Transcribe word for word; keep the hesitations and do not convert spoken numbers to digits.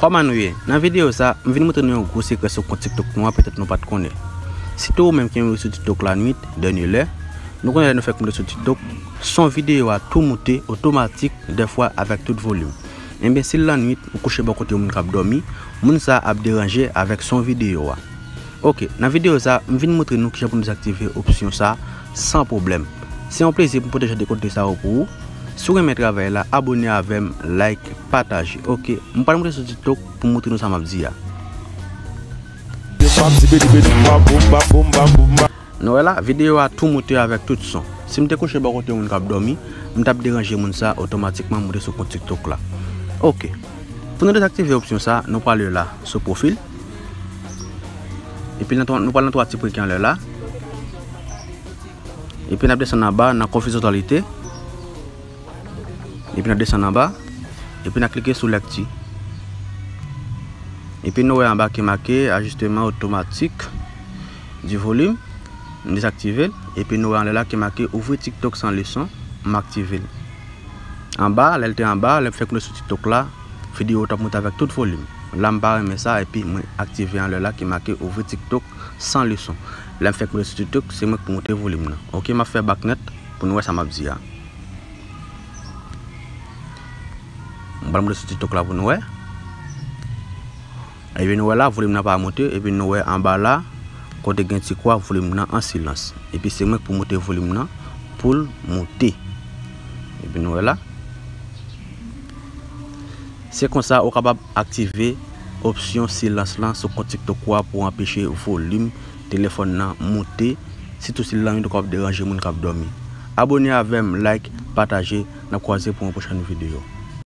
Kòman nou ye? Nan videyo sa, m vin montre nou yon gwo sekrè sou kont TikTok nou an, petèt nou pa t konnen. Sitou ou menm ki renmen sou TikTok la nwit, dènye lè, nou konnen lè nou fèk monte sou TikTok, son videyo a tou moute otomatik, dèfwa avèk tout volim. Enben, si l lan nwit, ou kouche bò kote yon moun k ap dòmi, moun sa a ap deranje avèk son videyo a. Ok, nan videyo sa, m vin montre nou kijan pou nou dezaktive opsyon sa san pwoblèm. Se yon plezi pou m pote jan de kontni sa yo pou ou. Si w renmen travay la, abone avè m, like, pataje. Ok, m pral monte sou TikTok pou m montre nou sa m ap di a. Nou wè la, videyo a tou moute avèk tout son. Si m te kouche bò kote yon moun k ap dòmi, m t ap deranje moun sa otomatikman moute sou kont TikTok la. Ok. Pou nou dezaktive opsyon sa, nou prale la sou pwofil. Epi nan twa- nou pral nan twa ti pri ki anlè la. Epi n ap desann anba nan konfizyon tonalite. Epi n ap desann anba. Epi n ap klike sou lèkti. Epi nou wè anba ki make ajisteman otomatik di volim. M dezaktive l. Epi nou wè anlè la ki make ouvrir TikTok sans le son. M aktive l. Anba, lè l te anba, lè m fèk monte sou TikTok la, videyo t ap moute avèk tout volim. La m pa renmen sa, epi mwen aktive anlè la ki make ouvrir TikTok sans le son. Lè m fèk monte sou TikTok, se mwen k pou moute volim nan. Ok, m ap fè bak nèt pou nou wè sa m ap di a. M pral monte sou TikTok la pou nou wè. Epi nou wè la, volim nan pa moute, epi nou wè anba la, kote gen ti kwa, volim nan an silans. Epi se mwen k pou moute volim nan, pou l moute. Epi nou wè la. Se konsa ou kapab aktive opsyon silans lan sou kont TikTok ou a pou anpeche volim telefòn nan moute, sitou si l lan nwit ou kapab deranje moun k ap dòmi. Abone avè m, like, pataje, n ap kwaze pou yon pwochèn videyo.